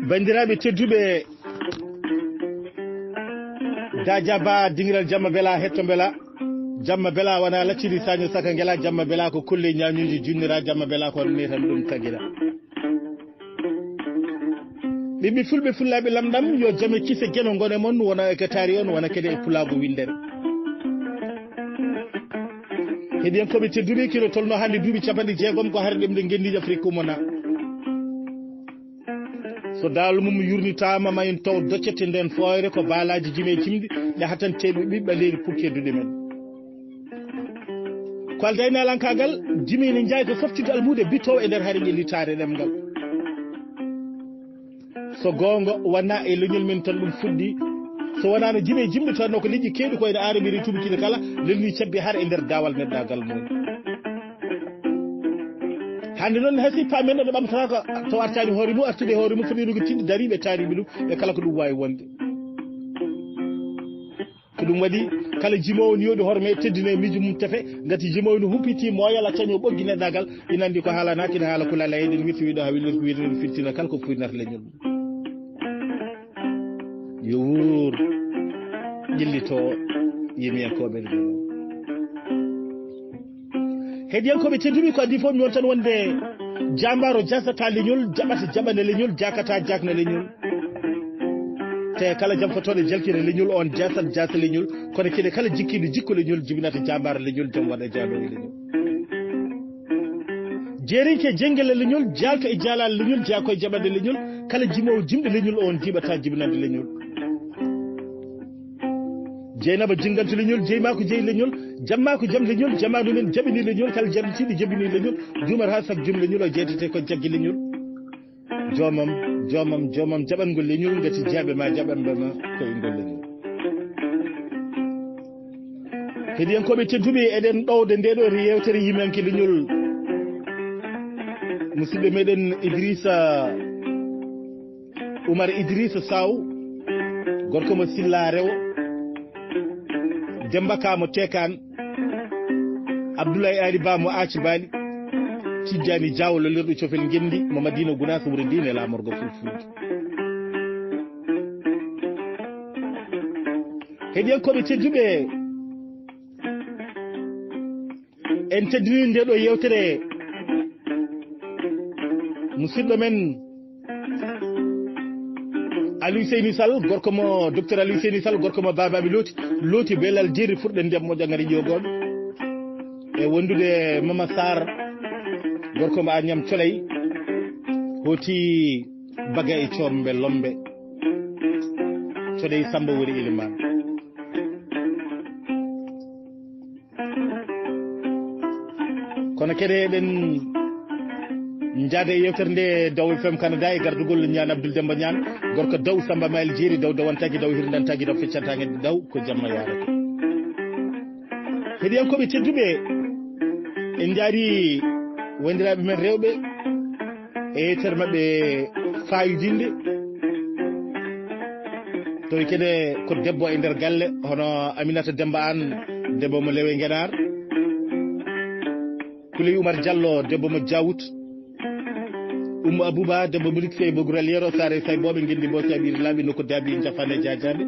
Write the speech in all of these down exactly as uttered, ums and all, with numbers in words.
Banndiraaɓe tedduɓe, da jaba dingiral jamma bela hetto bela. Jamma bela wana lacciri saño saka ngela, jamma bela ko kulle ñañuji junnira, jamma bela ko netan ɗum tagira. Ɓiɓɓe fulɓe fullaaɓe lamɗam, yo jame kise geno ngone mon, wona e ka taari on, wona kede e pulaagu winndere. Heɗiyankooɓe tedduɓe, kino tolno hannde duuɓi capanɗe jeegom ko hare ɗemɗe ngendiiji Afrik umona. So dal mum yurnitaama, ma en taw doccete nden fooyre ko baalaaji jime jimɗi, ɗe hatanteeɓe ɓiɓɓe leydi pukkeduɗe men. Ko alda e naalankaagal, jime ne njaay ko foftide almuude bitoowo e nder hare ƴellitaare ɗemngal. So goonga wona e leñol men tan ɗum fuɗɗi, so wonano jime jimɗi tan no ko leƴƴi keewɗi ko ene aara mbiɗen tubakina kala, lelni cabbi har e nder daawal neɗɗaagal mum. Hannde noon hay si paamen ɗo ɓamtata ko to artani hoore mum, artude hoore mum, foti ɗum ko tinɗi dariiɓe taariiɓe ɗum, ɓe kala ko ɗum waawi wonde. Ko ɗum waɗi kala jimoowo ni yoɗi horme teddina e miijo mum tefe, ngati jimoowo no humpiti mooyal a caño ɓoggi neɗɗaagal, ina anndi ko haalanaaki, ina haala ko lala eɗen wirti wiɗo haa wellirko wiɗo firtina kala ko fuynata leñol mum. Yo wuur ƴellito yimiyankooɓe ɗum. Heɗiyankooɓe tedduɓe, ko adii fof mi won tan wonde jaambaaro jasata leñol, jaɓata jaɓana leñol, jakata jakna leñol. Te kala jam fotooɗo jalkina leñol, on jasat jasa leñol, kono kede kala jikkiiɗo jikko leñol, jibinata jaambaaro leñol, jom waɗa jaadoo e leñol. Jeerinke jengel e leñol, jaalto e jaalaale leñol, jeyaa koye jaɓande leñol, kala jimoowo jimɗo leñol, on jiɓata jibinande leñol. Jeynaba jinganto leñol, jeyma ko jeyi leñol, jamma ko jam leñol, jamaanu men jaɓini leñol, kala jaɓitiiɗo jaɓini leñol, juumat haa saka jom leñol, o jeytete ko jaggi leñol. Joomam, joomam, joomam, jaɓangol leñol, ngati jeyaaɓe ma jaɓanɓe ma ko e ngol leñol. Heɗiyankooɓe tedduɓe, eɗen ɗowda nde ɗo yeewtere yimanke leñol. Musidɗo meɗen Idrissa Oumar Idrissa Sow, gorko mo Silla Rewo, Demba Ka mo Tekan, Abdoulaye Ali Ba mo Aci Bali, Tijjani Diaw lolirɗo cofel ngenndi mo Madina Gunaas wuro Diine laamorgo Fulfulde. Heɗiyankooɓe tedduɓe, en teddini nde ɗo yeewtere musidɗo men Aliou Seyni Sall, gorko mo, docteur Aliou Seyni Sall, gorko mo Babaɓe Looti, Looti Belal Jeeri, furɗen ndiyam moƴƴa ngari ƴogoon. E wondude Mama Sarr, gorko mo Agnam Coley, hooti Baga e Coombe Lombe, Coley Samba woni Elimaan. Kono kadi eɗen njaada e yeewtere nde Daw F M Canada e gardugol Ñaan Abdoul Demba Ñaan, gorko Daw Samba Mayel Jeeri, Daw Dawantaji, Daw Hirdantaji, Daw Feccantaji, Daw ko jamma yaarata. Heɗiyankooɓe tedduɓe, en njaari wondiraaɓe men rewɓe e yeewtere maɓɓe fayidinde. Tawi kede ko debbo e nder galle, hono Aminata Demba Aan, debbo mo Lewe Ngenaar. Kuley Oumar Diallo, debbo mo Diawut. Oumou Abouba, debbo mo Luxe, Bogral Yero, Saare Saybooɓe, Ngenndi Mboose, Aɓiiri Laaɓi, Nokku Daabi, Jafaande Jaajaande.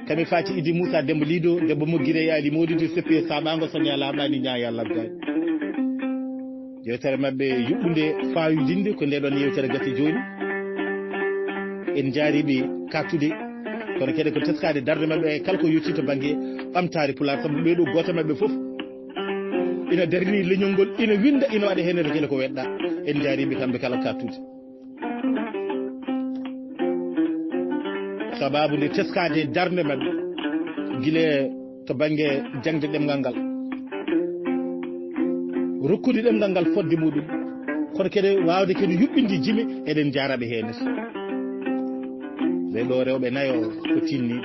Kami Faati Idi Moussa, Demba Lido, debbo mo Girey Ali Mawlidu, Seppi e Saɓaango, Sonia Laaɓaani, Ñaaya Laggaani. Yeewtere maɓɓe yuɓɓunde, fayidinde, ko nde ɗon yeewtere gasi jooni. En njaari ɓe kattude, kono kadi ko teskaade darnde maɓɓe e kala ko yottii to bannge ɓamtaare Pulaar, sabu ɓee ɗoo gooto maɓɓe fof ina darnii leñol ngol, ina winnda, ina waɗa heen e gila ko weɗɗa. En njaari ɓe kamɓe kala kattude. Sabaabu nde teskaade darnde maɓɓe, gila to bannge jaŋde ɗemngal ngal, rokkude ɗemngal ngal fodde muɗum, kono kadi waawde kadi yuɓɓinde jime, eɗen njaaraɓe heen. Ɓe ɗo rewɓe nayo ko tinni.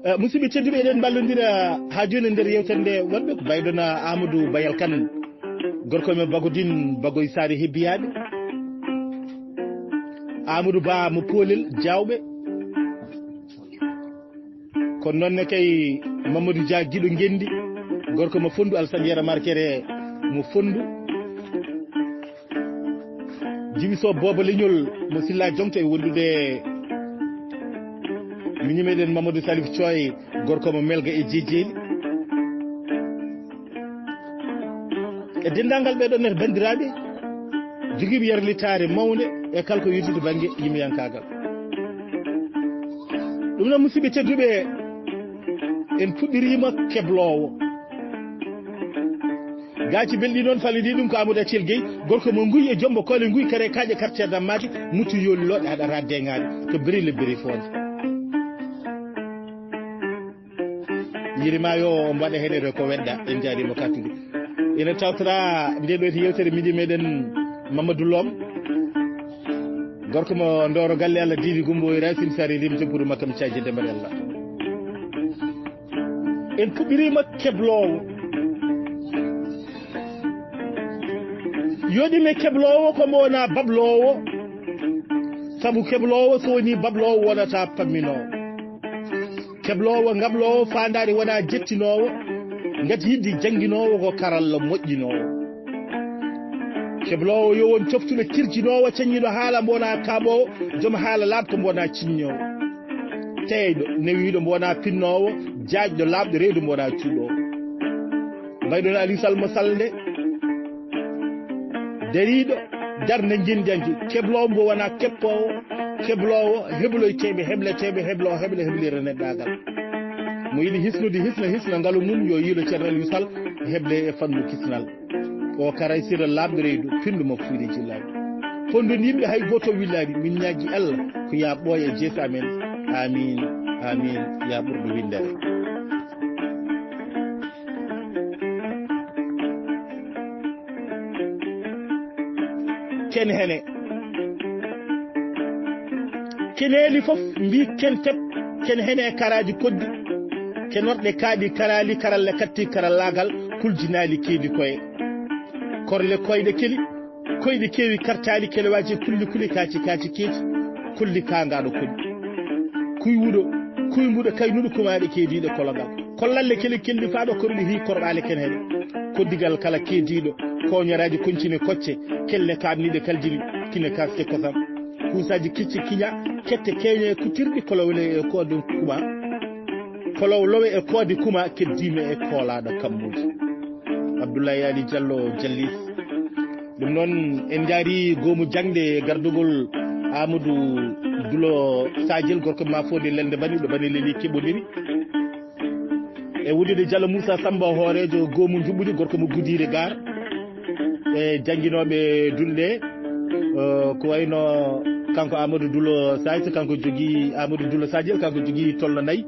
Eh, musidɓe tedduɓe, eɗen mballondira haa jooni e nder yeewtere nde wonɓe ko mbayɗon Amadou Bayal Kane, gorko men Bagodin, Bagoy Saare Hebbiyaaɓe, Amadou Ba mo Poolel Jaawɓe. Kono noon ne kay Mamadou Dia Giɗo Ngenndi, gorko mo Fonndu, Alassane Yero Markere mo Fonndu. Yimi Sow Booba Leñol mo Silla Joŋto e wondude miñi meɗen Mamadou Salif Coy, gorko mo Melga e Jejjeeli. E denndaangal ɓee ɗoon ne banndiraaɓe jogiiɓe yarlitaare mawnde e kala ko yottude bannge yimɓeyankaagal. Ɗum noon, musidɓe tedduɓe, en puɗɗiriima kebloowo. Gaaci belɗi noon, fallidi ɗum ko Amadou Accel Gueye, gorko mo Nguy e Jombo Koole Nguy, kare kaaƴe, quartier Dammati, mutu yooli looɗe, haɗa raadde ngaari, to Bril e Bril Fonde. Yirima yo mbaɗa heɗere ko wedda, en njaarima kattude. Ina tawtora nde ɗo yewtere midi meɗen Mamadou Lom. Gorko mo Ndoro Galle Allah Didi Gumbo e Racine Sari Rim Joppudu Makam Caji Dembarella. En puɗɗirima kebloowo. Yoɗime kebloowo ko mbo wona babloowo. Sabu kebloowo so woni babloowo wonata pamminoowo. Kebloowo, ngabloowo, faandaare wona jettinoowo. Ngati yidde jannginoowo ko karalla moƴƴinoowo. Kebloowo yo won coftuɗo kirjinoowo, caññiɗo haala mbo wona kaaɓoowo, joom haala laaɓɗo mbo wona ciññoowo. Teeyɗo, newiiɗo mbo wona pinnoowo, jaajɗo, laaɓɗo, reedu mbo wona cuuɗoowo. Mbayɗon Aliou Sall mo Sall nde, dariiɗo, darnde njinndiyanke, kebloowo mbo wona keppoowo, kebloowo, hebloyteeɓe, hebleteeɓe, heblo, heble, heblira neɗɗaagal. Mo yiɗi hisnude, hisna, hisna ngalu mum, yo yiilo Ceerno Aliou Sall, heble e fannu kisnal. O karay sira laaɓɗo reedu, pinɗo mo fuuɗi jillaaɗo. Fondu yimɓe hay gooto willaani, min ñaagi Allah, ko yaa ɓooya jeesa amen. Amin, amin, yaa ɓurɗo winndere. Ken hene. Keneeli fof mbi ken tep, ken hene e karaaji koddi, ken worɗe kaaɗi karaali, karalle katti karallaagal, kuljinaali keedi koye. Korle koyɗe keli, koyɗe keewi kartaali, kelewaaji kulli kuli kaaci kaaci keeci, kulli kaangaaɗo koɗi. Kuyuɗo, kuymuɗo, kaynuɗo, kumaaɗe keediiɗe kologal. Kollalle kele kelli faaɗo korɗi hi korɓaale ken heɗe. Koddigal kala keediiɗo, koñoraaji koñcine kocce, kelle kaamniiɗe kaljini, kine kaske kosam. Kuusaaji kicce kiña, kette keeñe kutirɗi kolowle e koode kuma. Kolow lowe e koode kuma, keddiime e koolaaɗo kammuuji. Abdoulaye Ali Diallo Jallis. Ɗum noon, en njaari goomu jaŋde gardugol Amadou Dulo Sadiel, gorko ma Fodé Lelde Bani, ɗo Bani Leli keɓodiri. E wuddude Diallo Moussa Samba, hooreejo goomu njuɓɓudi, gorko mo Gudire Gar. E jannginooɓe duɗe ɗe, eh, ko wayno kanko Amadou Dulo Sadiel, kanko jogii, Amadou Dulo Sadiel, kanko jogii tolno nayi.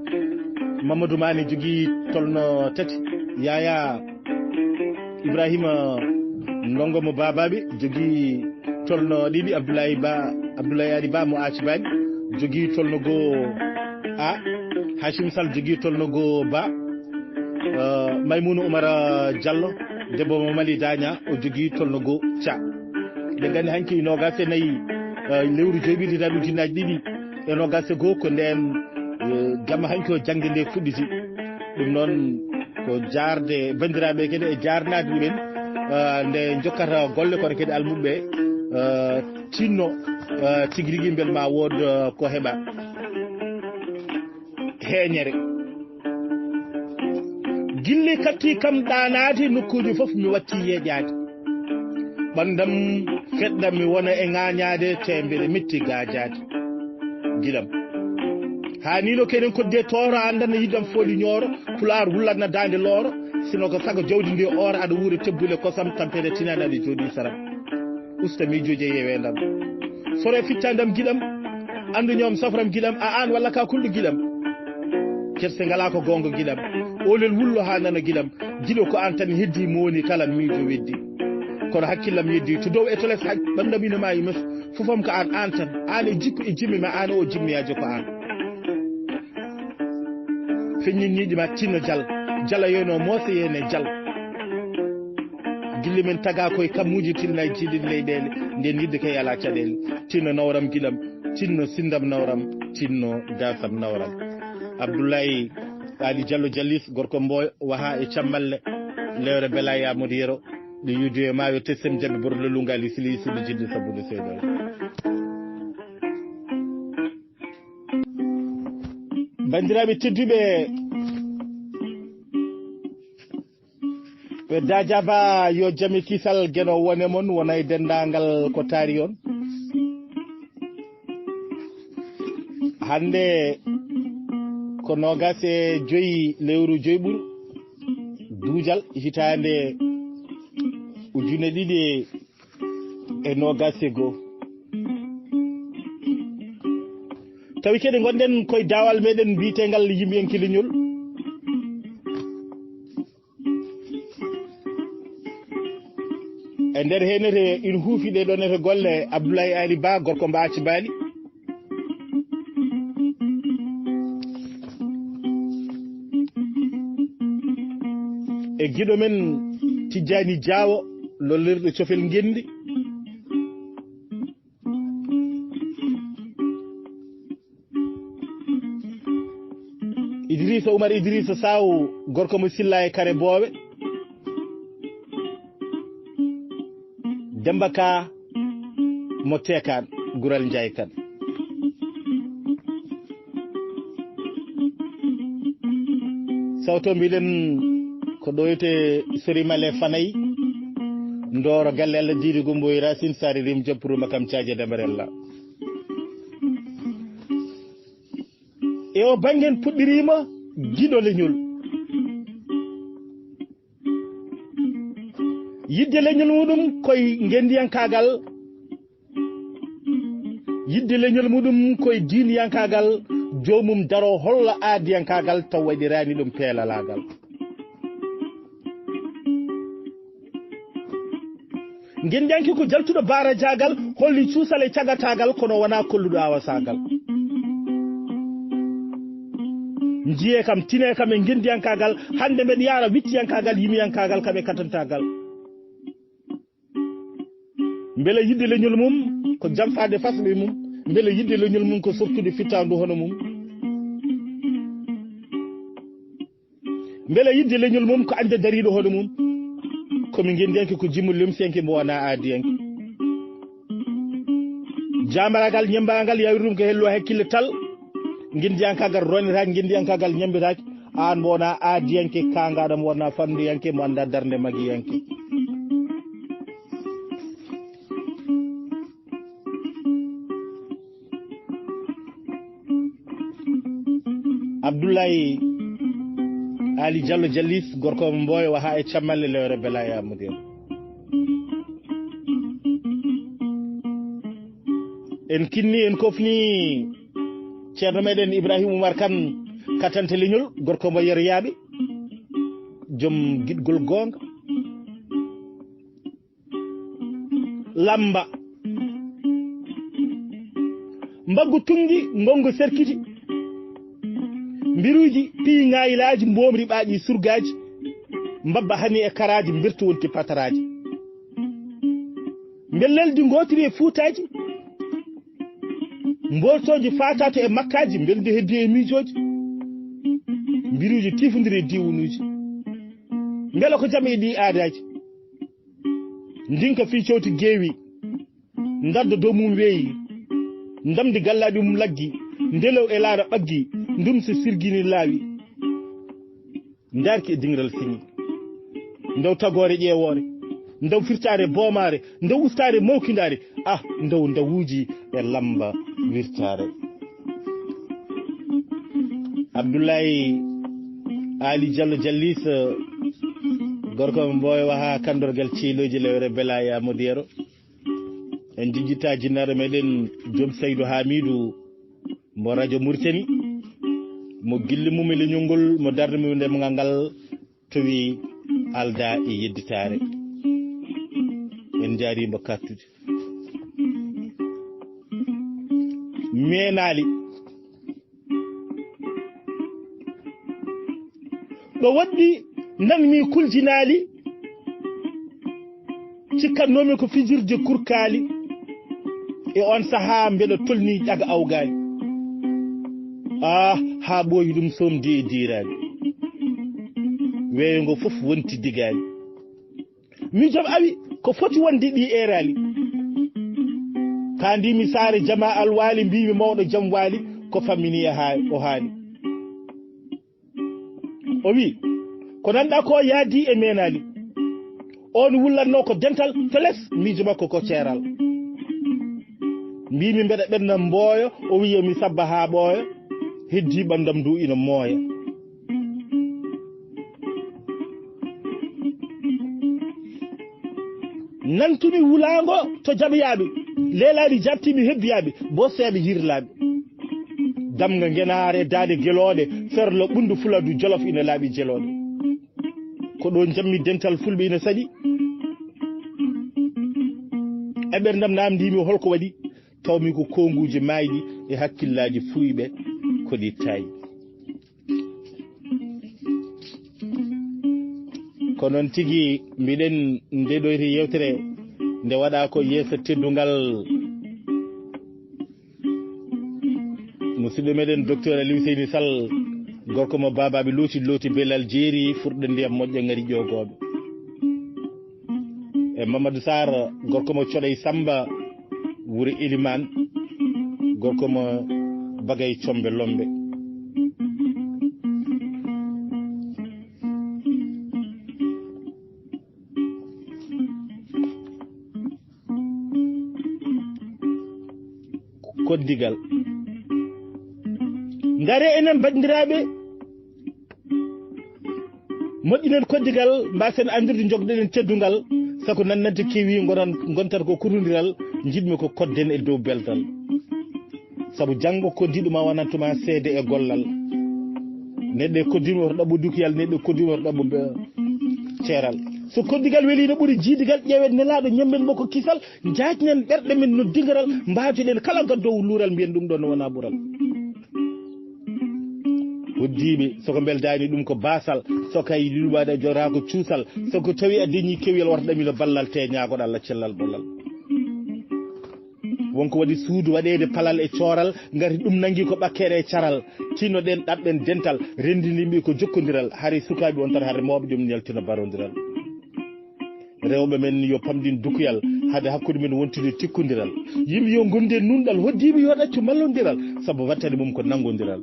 Mamadou Mané jogii tolno tati. Yaya Ibrahima Ndongo mo Babaɓe jogii tolno ɗiɗi, Abdoulaye Ba, Abdoulaye Ali Ba mo Acibani jogii tolno goo A, Hachim Sall jogii tolno goo Ba, eh, Maymouna Oumar Diallo, debbo mo Mali Dagna, o jogii tolno goo Ca. Eɗen nganndi hanki noogaas e nayi, eh, lewru joyɓiɗi tan ujunnaaji ɗiɗi e noogaas e goo, ko ndeen, eh, jamma hanki o jaŋde nde fuɗɗiti. Ɗum noon ko jaarde banndiraaɓe kadi e jaarnaade ɗumen, eh, nde njokkata golle, kono kadi almuɓɓe, eh, tinno, eh, tigi rigi mbel ma wood, eh, ko heɓa. Heeñere. Gilli katti kam ɗaanaade, nokkuuji fof mi watti yeeƴaade. Ɓanndam feɗɗam mi wona e ŋaañaade, teembere metti gaajaade. Giɗam. Haa nii no keɗen kodde tooro, anndan no yiɗam fooli ñooro, pulaar wullatna daande looro, sino ko sago jawdi ndi oora, aɗa wuura tebbule kosam, tampere tinaani aɗa jooɗi saram. Usta miijooji e yeweendam. Sore fittaandam giɗam, anndu ñoom safram giɗam, a aan walla ka kulɗo giɗam. Kerse ngalaa ko goonga giɗam. Oolel wullo haa nana giɗam. Giɗo ko aan tan heddi mo woni kala miijo weddi. Kono hakkillam yeddi to dow e to les, hak-, ɓanndam ina maayi mes. Fofam ko aan, aan tan. Aan e jikku e jimmi ma, aan o jimmiyajo ko aan. Feññinniiɗi ma tinno jal. Jala yoyno moosa yene jal. Gilli men taga koye kammuuji, tilna e jiiɗiɗi leyɗeele, nden yidde kay alaa caɗeele. Tinno nawram giɗam, tinno sinndam nawram, tinno daasam nawram. Abdoulaye Ali Diallo Jallis, gorko Mboyo, waha e Cammalle, lewre Bela Yamodu Yero, Ɗo yuudu e maayo tesem jaɓi borlo lungaali sili sili jiddi sabbude seeɗa. Banndiraaɓe tedduɓe, ɓe daajaba yo jami kisal geno wone mon wona e denndaangal ko taari on. Hannde ko noogas e joyi lewru joyɓuru duujal hitaande ujune ɗiɗi e noogas e goo. Tawi kadi ngonɗen koye daawal meɗen mbiyeteengal yimɓeyanke leñol. E nder heenete ina huufi ɗe ɗonete golle Abdoulaye Ali Ba, gorko mbo acci baali. E giɗo men Tijjani Jaawo, lollirɗo cofel ngenndi. Idrissa Oumar Idrissa Sow, gorko mo Silla e Kare Boowe. Demba Ka mo Teekaan, Gural Njaay Kan. Sawto mbiɗen ko ɗo wiyetee Sori Male Fanay, Ndooro Galle Allah Diidi Gumbo e Racine Sari Rim Jappuru Makam Caaje Demerella. E o bannge en puɗɗiriima giɗo leñol. Yiɗde leñol muɗum koye ngenndiyankaagal, yiɗde leñol muɗum koye diiniyankaagal, joomum daro holla aadiyankaagal taw waɗiraani ɗum peelalaagal. Ngenndiyanke ko jaltuɗo baarajaagal, holli cuusal e cagataagal, kono wonaa kolluɗo awasaagal. Njiyee kam, tinee kam e ngenndiyankaagal, hannde mbeɗa yaara wicciyankaagal, yimiyankaagal, kam e katantaagal. Mbele yiɗde leñol mum ko jamfaade fasɓe mum, mbele yiɗde leñol mum ko softude fittaandu hono mum. Mbele yiɗde leñol mum ko añde dariiɗo hono mum? Ko mi ngenndiyanke, ko jimmo lemsiyanke, mbo wonaa aadiyanke. Jaamaragal ñemmbaangal yawri ɗum ko hello hakkille tal. Ngenndiyankaagal ronetaake, ngenndiyankaagal ñemmbetaake. Aan mbo wonaa aadiyanke, kaangaaɗo mbo wonaa fanndiyanke, mo anndaa darnde magiyanke. Abdoulaye Ali Diallo Jallis, gorko mo Mboyo, waha e cammalle lewre Belaya Mudir. En kinni, en kofni ceerno meɗen Ibrahim Oumar Kane, katante leñol, gorko mo Yeryaaɓe, joom giɗgol goonga. Lamba. Mbaggu tunngi, ngongo serkiti. Mbiruuji piyi ŋaayilaaji, mboomri ɓaaƴi surgaaji. Mbabba hani e karaaji, mbirtu wonti pataraaji. Mbelleldi ngootiri e fuutaaji. Mbooltooji faataato e makkaaji, mbeldi heddi e miijooji. Mbiruuji tiifondiri e diiwunuuji. Mbela ko jam e ɗi aadaaji? Ndinka fii cowti geewi, ndarda dow mum weeyi, ndamdi gallaaɗi mum laggi, ndelow e laara ɓaggi, ndumsi sirgini laawi. Ndaarki e dingiral siŋi, ndew tagoore ƴeewoore, ndew firtaare boomaare, ndew ustaare mawkindaare, ah, ndew ndawuuji e lamba wirtaare. Abdoulaye Ali Diallo Jallis, gorko mo Mboyo, waha kanndorgal ceylooji lewre Belaya Modiyero. En jejjittaa jinnaɗo meɗen Joom Saydu Hamidu mo rajo Mauritanie, mo gilli mum e leñol ngol, mo darni mum e ndemngal ngal, tawi aldaa e yedditaare. En njaariima kattude. Meenaali. Ɗo woɗɗi nanmi kuljinaali, cikkatnoomi ko fijirde kurkaali. E on sahaa mbeɗa tolni ƴaga awgaali. Ah, haa ɓooyi ɗum somdi e diiraali. Weeyo ngo fof wonti digaali. Miijom awi ko foti wonde ɗi eeraali. Kaa ndi mi saare jama alwaali, mbiimi mawɗo jam waali, ko fammini e haa o haali. O wi, ko nanɗa ko yaadi e meenaali. On wullatno ko dental, feles, miijo makko ko ceeral. Mbiimi mbeɗa ɓenna mbooyo, o wi yo mi sabba haa ɓooya, heddi ɓandam ndu ina mooya. Nantumi wulaango to jaɓyaaɓe, leelaaɗi jaɓtiimi hebbiyaaɓe, bosseeɓe yirlaaɓe. Damga ngenaare daade gelooɗe, ferlo ɓunndu fuladu jolof ina laaɓi jelooɗe. Ko ɗo jammi dental fulɓe ina saɗi. E ɓerndam naamndiimi holko waɗi, tawmi ko koonguuji maayɗi e hakkillaaji fuuyɓe ko ɗi taayɗi. Ko noon tigi mbiɗen nde ɗoyri yewtere nde waɗa ko yeeso teddungal. Musidɗo meɗen docteur Aliou Seyni Sall, gorko mo baabaaɓe looti, looti belal jeeri, furɗo ndiyam moƴƴo ngari ƴoogooɓe. E Mamadou Sarr, gorko mo Coɗey Samba, wuro Eliman, gorko mo Bagay Combe Lombe. Koddigal. Ngare enen banndiraaɓe, moƴƴinen koddigal, mbasen anndirde, jogɗen teddungal, sabu nannante kewi ngonan, gontat ko kurondiral, njiɗmi ko kodden e dow beltal. Sabu janngo koddiɗo ma wonantuma seede e gollal. Neɗɗo e koddiɗo oto ɗaɓɓo dukiyal, neɗɗo e koddiɗo oto ɗaɓɓo be-, ceeral. So koddigal weli no ɓuri jiidigal, ƴeewen nelaaɗo, ñammen mo ko kisal, njaajnen ɓerɗe men no dingiral, mbaajoɗen kala gaddowo luural, mbiyen ɗum ɗon wona ɓural. Hoddiiɓe, so ko mbeldaani ɗum ko baasal, so kay luɓaade a joraako cuusal, so ko tawi a deñi kewiyal wata ɗamino ballal, te ñaagoɗa Allah cellal ɓollal. Wonko waɗi suudu waɗeede palal e cooral, ngati ɗum nangi ko ɓakkeere e caral. Tinnoɗen, ɗaɓɓen dental, renndinimɓe ko jokkondiral, hari sukaaɓe on tan, hari mawɓe, ɗum neltina barondiral. Rewɓe men yo pamɗin dukuyal, hade hakkunde men wontude tikkondiral. Yimɓe yo ngonden nunɗal, hoddiiɓe yo ɗaccu mallondiral, sabu wattani mum ko nanngondiral.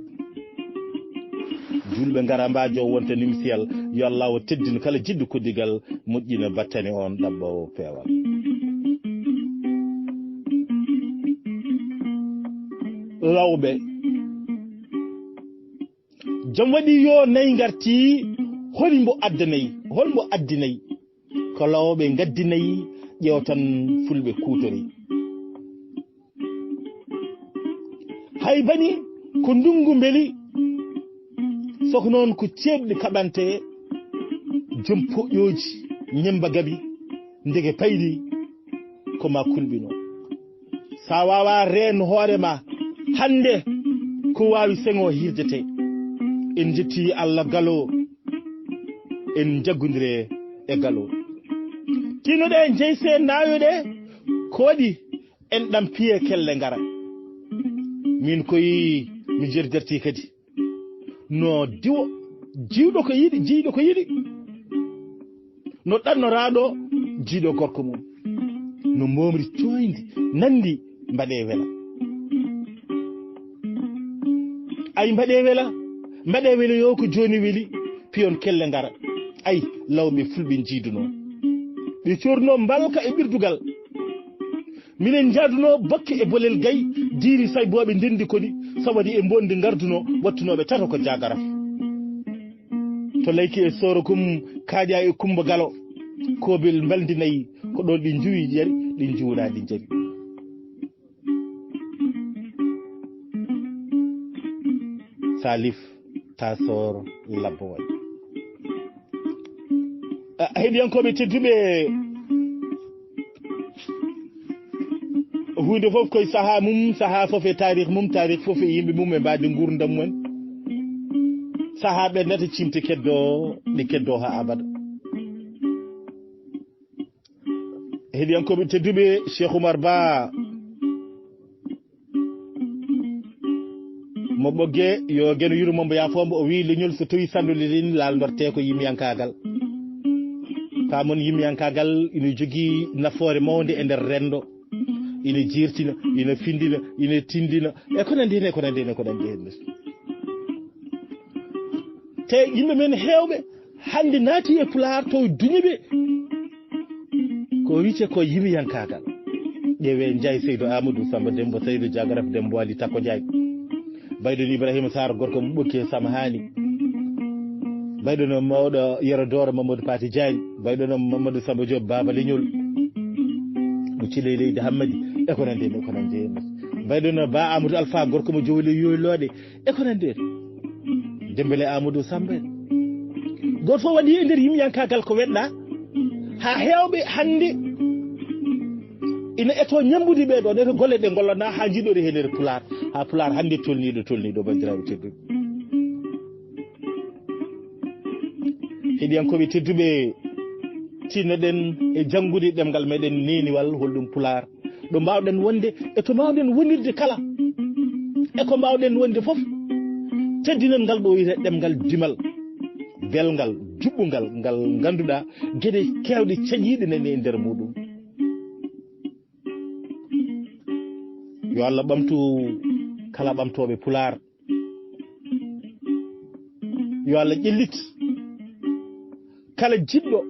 Juulɓe ngara mbaajo wonta nimsiyal, yo Allah o teddin kala jiɗɗo koddigal, moƴƴina battane on ɗaɓɓoowo peewal. Lawɓe. Jam waɗi yo nayi ngarti, holi mbo addanay, hol mbo addinay? Ko lawɓe ngaddinay, ƴeew tan fulɓe kuutori. Hay bani ko ndungu mbeli, soko noon ko ceeɗɗi kaɓante, joom poƴƴooji, ñemba gabi, ndege paydi, ko ma kulɓino. Sa wawa reen hoore ma, hannde ko wawi seŋo hirdete. En jetti Allah galo, en jaggondire e galo. Tinoɗe jeyse nayoɗe, ko waɗi en ɗam piye kelle ngara. Min koyi mi jerderti kadi. No diwo, jiwɗo ko yiɗi, jiyɗo ko yiɗi. No ɗannoraaɗo jiiɗo gorko mum. No momri coyndi, nandi mbaɗe wela. Ay mbaɗe wela, mbaɗe wela yo ko jooni weli, piyon kelle ngara. Ay lawɓe fulɓe jiiduno. Ɓe corno mbalka e ɓirdugal. Minen njaaduno bokke e bolel gay, diiri saybooɓe ndendi koni, sawadi e mbondi ngarduno, wattunooɓe tato ko jaagara. To layki e sooro kum, kaaƴa e kumba galo, koobil mbalndi nayi, ko ɗon ɗi njuwi jari, ɗi njuwɗa ɗi jari. Salif Tasor Laboy. Ah, heɗiyankooɓe tedduɓe, huunde fof koye sahaa mum, sahaa fof e taarih mum, taarih fof e yimɓe mum, e mbaadi nguurndam mum. Sahaa ɓennata, cimte keddo, ɗe keddo haa abada. Heɗiyankooɓe tedduɓe, Cheikh Oumar Ba mo Ɓogge, yo Geno yurmo mbo, yaafo mbo, o wi leñol so tawi sannduli rin, laal ndorte ko yimyankaagal. Paamon yimmiyankaagal ina jogii nafoore mawnde e nder renndo, ina jiirtina, ina findina, ina tindina, e ko nanndi heen, e ko nanndi heen, e ko nanndi heen. Te yimɓe men heewɓe hannde naati e Pulaar to duñi ɓe. Ko wiyte ko yimiyankaagal. Ƴeewee Njaay Seydu Aamadu, Samba Dembo Seydu, Jagaraf Dembo Ali Takko Njaay. Bayɗo no Ibrahima Sarr, gorko mo Ɓokki e Sam Haani. Bayɗo no mawɗo Yero Dooro Mamadou Pati Diagne. Bayɗo no Mamadou Samba Diop, Baaba Leñol. Mo Ciley Leydi Hammadi. E ko nanndi heen, e ko nanndi heen. Bayɗo no Ba Amadou Alpha, gorko mo Jowle Yoylooɗe. E ko nanndi heen. Dembele Amadou Samba en. Gooto fof waɗi e nder yimyankaagal ko weɗɗa. Haa heewɓe hannde ina eto ñambude ɓee ɗoon, eto golle ɗe ngollanaa haa njiɗori heen e Pulaar. Haa Pulaar hannde tolnii ɗo tolnii ɗo, banndiraaɓe tedduɓe. Heɗiyankooɓe tedduɓe, tinnoɗen e janngude ɗemngal meɗen neeniwal, holɗum Pulaar. Ɗo mbaawɗen wonde e to mbaawɗen wonirde kala. E ko mbaawɗen wonde fof, teddinen ngal ɗo wiyetee ɗemngal dimal, belngal, juɓɓungal, ngal ngannduɗaa geɗe keewɗe caɗiiɗe nani e nder muɗum. Yo Allah ɓamtu kala ɓamtooɓe Pulaar. Yo Allah ƴellit kala jiɗɗo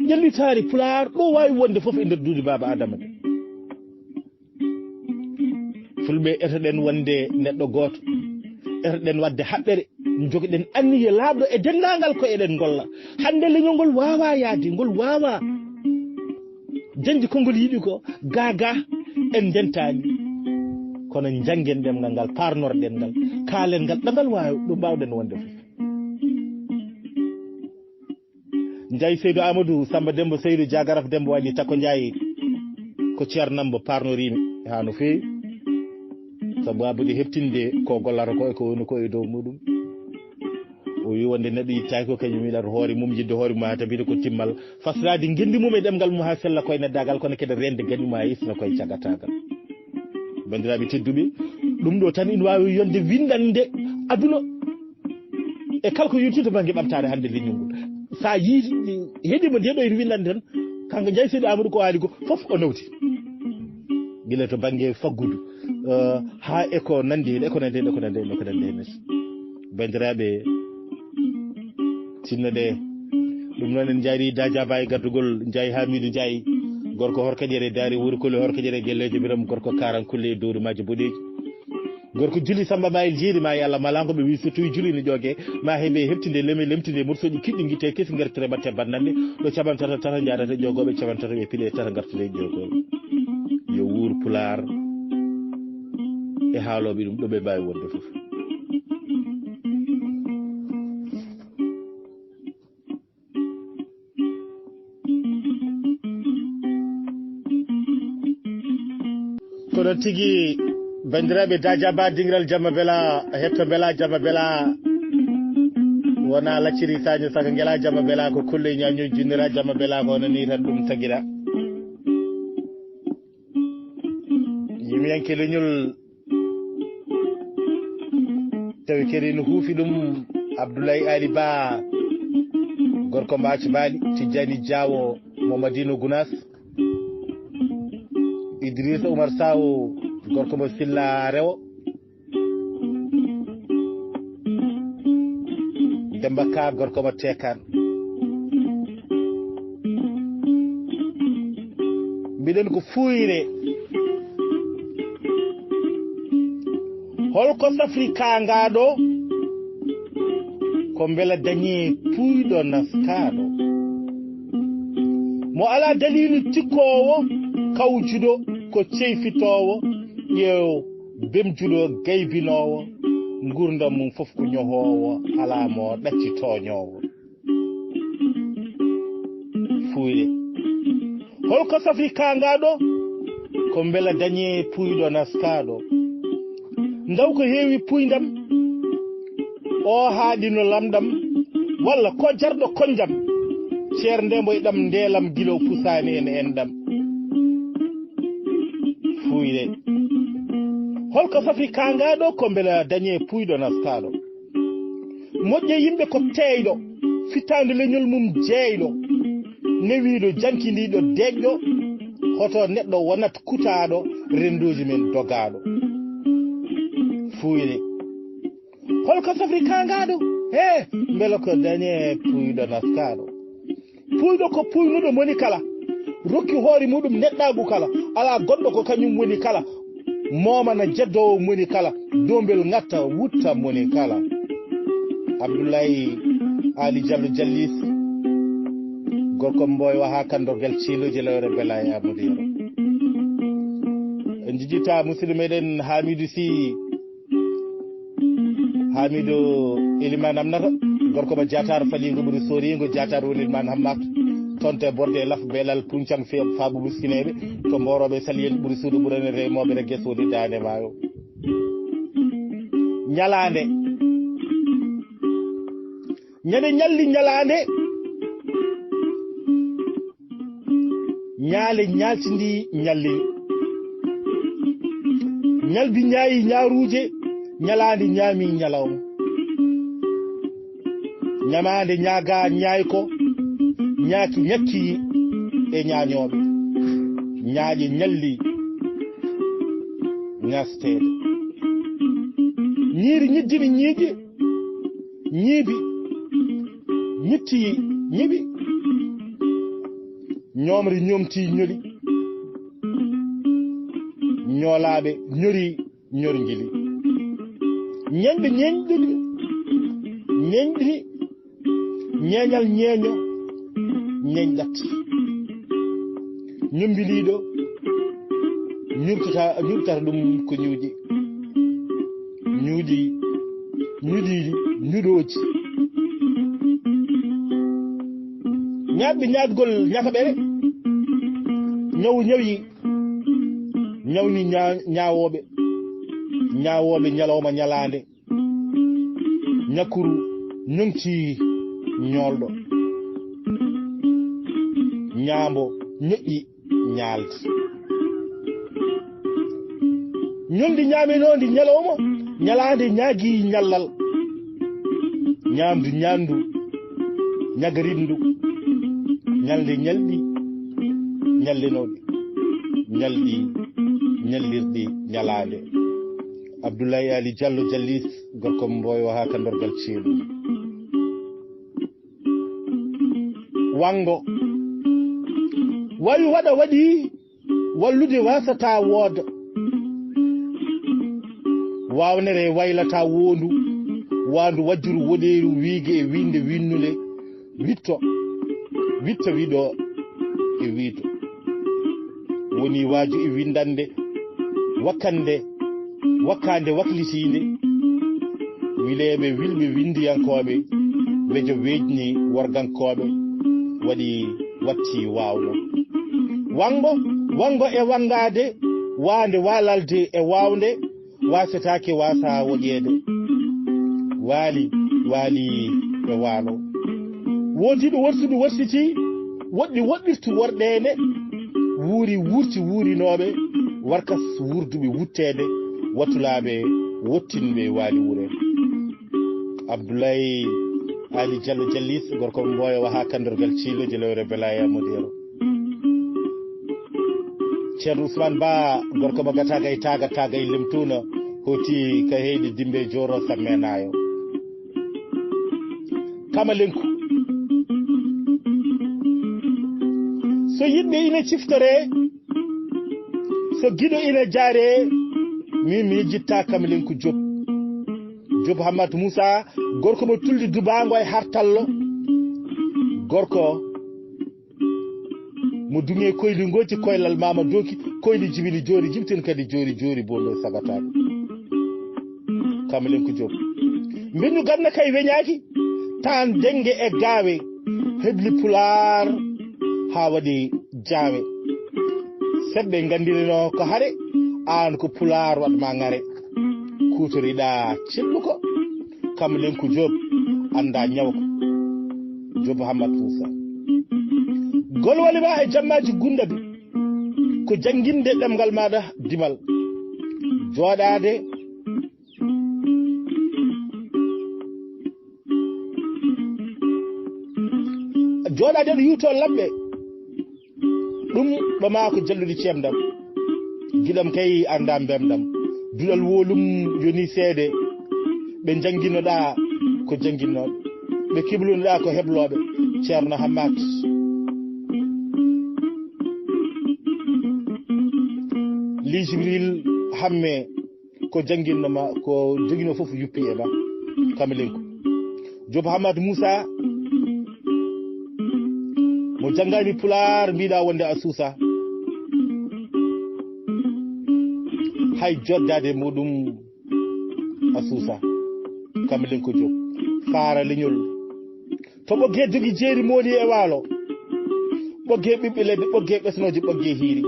ƴellitaari Pulaar ɗo waawi wonde fof e nder duuɗi Baaba Adama de. Fulɓe, etoɗen wonde neɗɗo gooto, etoɗen waɗde haɓɓere, njogoɗen anniye laaɓɗo e denndaangal ko eɗen ngolla. Hannde leñol ngol waawaa yahde, ngol waawaa dañde ko ngol yiɗi ko, gaa gaa en ndentaani. Kono njanngen ɗemngal ngal, paarnorɗen ngal, kaalen ngal, ɗo ngal waawi, ɗo mbaawɗen wonde fof. Njaay Seydu Amadou, Samba Dembo Seydu, Jagaraf Dembo Wali Takko Njaay, ko ceernam mbo paarnoriimi haa no feewi. Sabu abude heɓtinde ko gollata ko e ko woni ko e dow muɗum. O wi wonde neɗɗo yittaaki ko kañum yiɗata hoore mum, yiɗde hoore mum haa tabita ko timmal, fasraade ngenndi mum e ɗemngal mum haa sella koye neɗɗaagal, kono kadi reende gañum haa hisna koye cagataagal. Banndiraaɓe tedduɓe, ɗum ɗo tan ina waawi yonde winndande aduna e kala ko yonti to bannge ɓamtaare hannde leñol ngol. So a yii-, heɗiima nde ɗo ina winndande tan, kanko Njaay Seydi Amadou ko haali ko fof o nawti. Gila to bannge faggudu, eh, haa e ko nanndi heen, e ko nanndi heen, e ko nanndi heen, e ko nanndi heen. Banndiraaɓe, tinno ɗe. Ɗum noon en njaari Dajaba e gardugol Njaay Hamidu Njaay, gorko Horkaƴere, daari wuro Koli Horkaƴere, Gelleejo Biram, gorko Karan Kulle e dowri maaji boɗeeji. Gorko Juli Samba Mayel Jeeri ma e Allah, malaango ɓe wi so tawi Juli ne ƴooge, ma heɓe heɓtinde leme, lemtinde morsoji kiɗɗi, gitte kesi, ngertere batte bannanɗe, ɗo caɓantata tata njaadata ƴoogooɓe, caɓantata ɓe piɗe tata ngartata e ƴoogooɓe. Yo wuur Pulaar e haalooɓe ɗum ɗo ɓe mbaawi wonde fof. Ko ɗon tigi, banndiraaɓe, Dajaba dingiral jamma bela, hetto bela jamma bela. Wona lacciri saño saka ngela jamma bela, ko kulle ñaño jinnira jamma bela, ko nani tan ɗum tagira. Yimiyanke leñol tawi kadi no huufi ɗum Abdoulaye Ali Ba, gorko Mbathio Bali, Tijjani Diawo mo Madina Gounass, Idrissa Oumar Sawo, gorko mo Silla Rewo, Demba Ka, gorko mo Tekan. Mbiɗen ko fuuyre. Holko safri kaangaaɗo? Ko mbela dañi puuyɗo naskaaɗo. Mo alaa daliilu tikkoowo, kawjuɗo ko ceyfitoowo, ƴeew bemjuɗo gaybinoowo, nguurndam mum fof ko ñohoowo, alaa mo ɗacci tooñoowo. Fuuyre. Holko safri kaangaaɗo? Ko mbela dañi puuyɗo naskaaɗo. Ndaw ko heewi puuyndam, o haaɗino lamɗam, walla ko jarɗo konjam, ceernde mboy ɗam ndeelam gilo pusaani en enɗam. Fuuyre. Holko safri kaangaaɗo? Ko mbela dañi puuyɗo naskaaɗo. Moƴƴe yimɓe ko teeyɗo, fittaandu leñol mum jeeyɗo. newiiɗo, jankindiiɗo, deeƴɗo, hoto neɗɗo wonat kutaaɗo, renndooji men dogaaɗo. Fuuyre. Holko safri kaangaaɗo? He, mbela ko dañe puuyɗo naskaaɗo? Puuyɗo ko puuynuɗo moni kala, rokki hoore muɗum neɗɗaagu kala, alaa goɗɗo ko kañum woni kala, moomana jeddoowo moni kala, doombel ŋatta wutta moni kala. Abdoulaye Ali Diallo Jallis, gorko Mboyo haa kandorgal Ciiloji lewre Bela e Amadou Yero. En jijjita musidɗo meɗen Hamidou Sy, Hamidou Elimane Amnata, gorko mo Diatar faliingo ɓuri sooriingo, Diatar woni Elimane Hammat, toon to e Borde e Laf, Beelal, Puncang, Fe-, Faabu Buskineeɓe, to Mboorooɓe Saliyel ɓuri suudu ɓurani remooɓe Regge Soodi Daande Maayo. Ñalaande. Ñande ñalli ñalaande. Ñaale ñaaltindi ñalli. Ñalbi ñaayi ñaaruuje, ñalaandi ñaami ñalawma. Ñamaande ñaaga ñaayko, ñaaki ñakki e ñaañooɓe. Ñaaƴe ñalli ŋasteede. Ñiiri ñiddini ñiiƴe, ñiibi, ñitti, ñiɓi. Ñoomri ñoomti ñoli. Ñoolaaɓe ñori ñorngili. Ñeñɓe ñeñɗini, ñeñɗini, ñeeñal ñeeño, ñeñɗat. Ñumbiliiɗo, ñurtata, ñurtata ɗum ko ñuuƴi. Ñuuƴi, ñuuɗiiɗi, ñuuɗooji. Ñaatɓe ñaatgol ñakaɓere. Ñawu ñawi, ñawni ña-, ñaawooɓe. Ñaawooɓe ñalawma ñalaande. Ñakuru ñoŋti ñoolɗo. Ñaambo ñoƴƴi ñaaldi. Ñoldi ñaaminoondi ñalawma, ñalaande ñaagi ñallal. Ñaamdu ñaandu, ñagarindu, ñalde ñalɗi, ñallenooɗi, ñalɗi, ñallirɗi ñalaande. Abdoulaye Ali Diallo Jallis, gorko Mboyo haa kandorgal ceeɗu. Wango. Wayu waɗa waɗi, wallude wasata wooda. Waawnere waylata woondu, waandu wajjuru woɗeeru wiige e wiinde winnunde, witto, witto wiɗo e wiito. Woni waaju e winndannde, wakkannde, wakkaande waklitiinde, wileeɓe wilɓe winndiyankooɓe, wejo weejni worgankooɓe, waɗi watti waawno. Wanngo, wanngo e wanngaade, waande waalalde e waawnde, waasetaake waasa woƴeede. Waali, waali e waalo. Woodiiɗo worsudu worsiti, woɗɗi woɗɗirtu worɗeende, wuuri wuurti wuurinooɓe, warkas wuurduɓe wutteede, watulaaɓe wottinɓe waali wure. Abdoulaye Ali Diallo Jallis, gorko mo Mboyo haa kandorgal Ciiloji lewre Belaya Modero. Ceerno Ousmane Ba, gorko mo Gataga e Taga, Taga e Lemtuna, hooti ka heyɗi Dimbe Joro Sammenaayo. Kamalenku. So yiɗɓe ina ciftore, so giɗo ina jaare, min mi yejjitta Kamalenku Diop. Diop Hammat Moussa, gorko mo tuldi dubaango e hartallo. Gorko mo duŋe koyli ngoji koylal mama doki, koyli jibini joori jibtin kadi joori joori bondo sabataaɓe. Kamalenku Diop. Mbeñu ganna kay weñaaki, taan denge e gaawe, hebli pulaar haa waɗi jaawe. Seɓɓe nganndirino ko hare, aan ko pulaar waɗ ma ŋare. Kuutoriɗaa celluko, Kamalenku Diop, annda ñawko. Diop Hammat Moussa. Golwali ma e jammaaji gundabi, ko jannginde ɗemngal maaɗa dimal. Jooɗaade, jooɗaade no yuto lamɓe. Ɗum ɗo maa ko jalluɗi ceemdam. Giɗam kay annda mbemdam. Duɗal wolum yoni seede. Ɓe njannginnoɗaa ko jannginnooɓe. Ɓe kiblunoɗaa ko heblooɓe. Ceerno Hammat. Li Jibril Hamme ko jannginno ma, ko joginoo fof yuppi e ma. Kamilenko. Job Hamad Moussa, mo janngaani pulaar, mbiɗa wonde a suusa. Hay joddaade muɗum a suusa. Kamilenko Job. Faara leñol. To ɓoggee dogi jeeri mooli e waalo. Ɓoggee ɓiɓɓe leɗɗe, ɓoggee ɓesnooje, ɓoggee hiiri.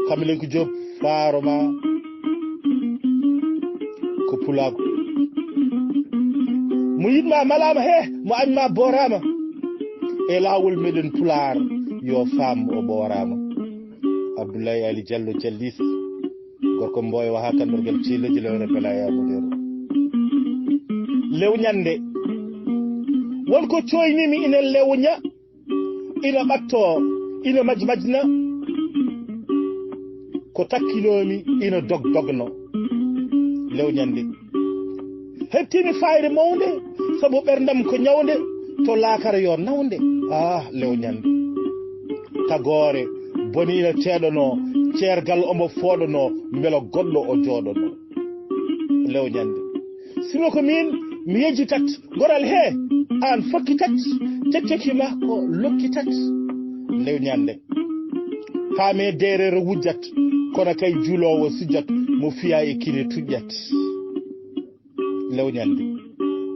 Kamilenko Job, faaro ma ko pulaagu. Mo yiɗ ma malaama he, mo añ ma booraama. E laawol meɗen pulaar, yo faam o ɓooraama. Abdoulaye Ali Diallo Jallis, gorko mboyo waha kandorgal ciloji lewre bela ya mudero. Lew ñande, won ko coynimi ina lewña, ina ɓatto, ina majmajna, ko takkinoomi ina dog dogno. Lew ñande. Heɓtimi fayre mawnde, sabu ɓerndam ko ñawnde, to laakara yo nawnde. Ah, lew ñande. Tagoore, boni ina teeɗono, ceergal omo fooɗono, mbela goɗɗo o jooɗono. Lew ñande. Sino ko min, mi yejjitat, goral he, aan fokkitat, cecceki ma ko lokkitat. Lew ñande. Faame deerere wujjat, kono kay juuloowo sujjat, mo fiya e kine tuƴƴat. Lew ñande.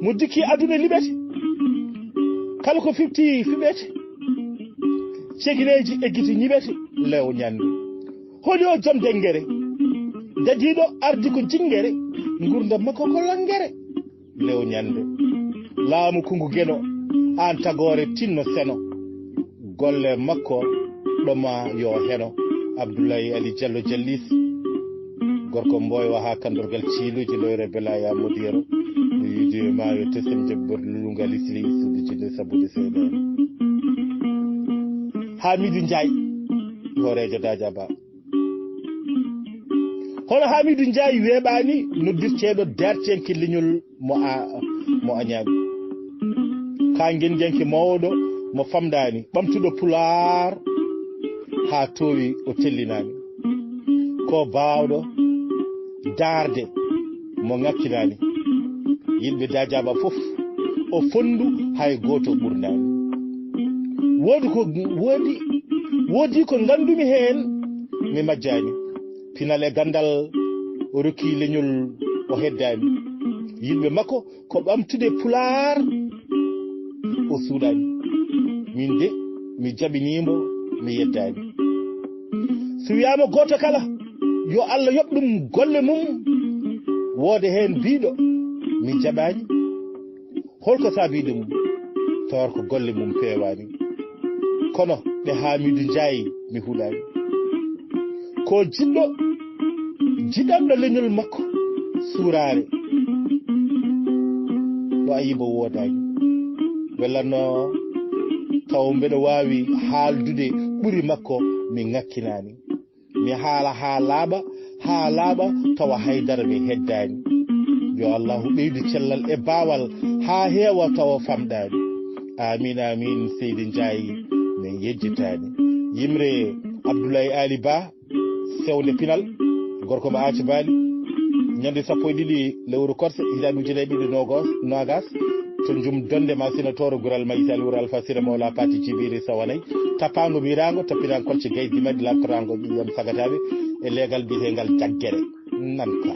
Mo dikki aduna liɓete. Kala ko fiɓti fiɓete. Cegineeji eggiti ñiɓete. Lew ñande. Holi o jom dengere. Dadiiɗo ardi ko jingere. Ngurdam makko ko langere. Lew ñande. Laamu kungu geno. Aan tagoore tinno seno. Golle makko ɗo ma yo heno. Abdoulaye Ali Diallo Jallis. Gorko mboyo waha kandorgal ciiluji loyre bela ya modiyero. Ɗo yiide ma yo tesem jabbar lulungal isli isude jinde sabude seyɗan. Hamidu Ndiaye, hooreejo Daja Ba. Hono Hamidu Ndiaye weeɓaani noddirteeɗo dartiyanke leñol mo a, mo añaami. Ka ngenndiyanke mawɗo mo famɗaani, ɓamtuɗo pulaar haa toowi o tellinaani. Ko baawɗo daarde mo ŋakkinaani. Yimɓe Dajaaba fof o fonndu hay gooto ɓurnaani. Woodi ko, woodi, woodi ko nganndumi heen mi majjaani. Pinal e ganndal o rokki leñol o heddaani. Yimɓe makko ko ɓamtude pulaar o suuɗaani. Min de mi jaɓiniimo mi yeddaani. So wiyaama gooto kala yo Allah yoɓ ɗum golle mum, woode heen biiɗo mi jaɓaani. Holko saabii ɗum? Tawar ko golle mum peewaani. Kono ɓe Haamiidu Njaay mi huɗaani. Ko jiɗɗo, jiɗanɗo leñol makko suuraare. Ɗo a yibo woodaani. Welanno taw mbeɗo waawi haaldude ɓuri makko mi ŋakkinaani. Mi haala haa laaɓa, haa laaɓa tawa haydara mi heddaani. Yo Allahu ɓeydu cellal e baawal haa heewa tawa famɗaani. Amin, amin, Seydi Njaay min yejjitaani. Yimre Abdoulaye Ali Ba, sewnde pinal, gorko mo Aci Baali, ñande sappo e ɗiɗi lewru korse, hitaande ujunere ɗiɗi nogas, nogas, to Njum Donde ma Sina Tooro Gural Maysa Luura Alfa Sira Mawla Pati Jibiri Sawanay, tapaango miiraango, tappiraango kolce gaydi madi laaɓtoraango ƴiiƴam sagataaɓe e leegal biyeteegal jaggere. Nan ka.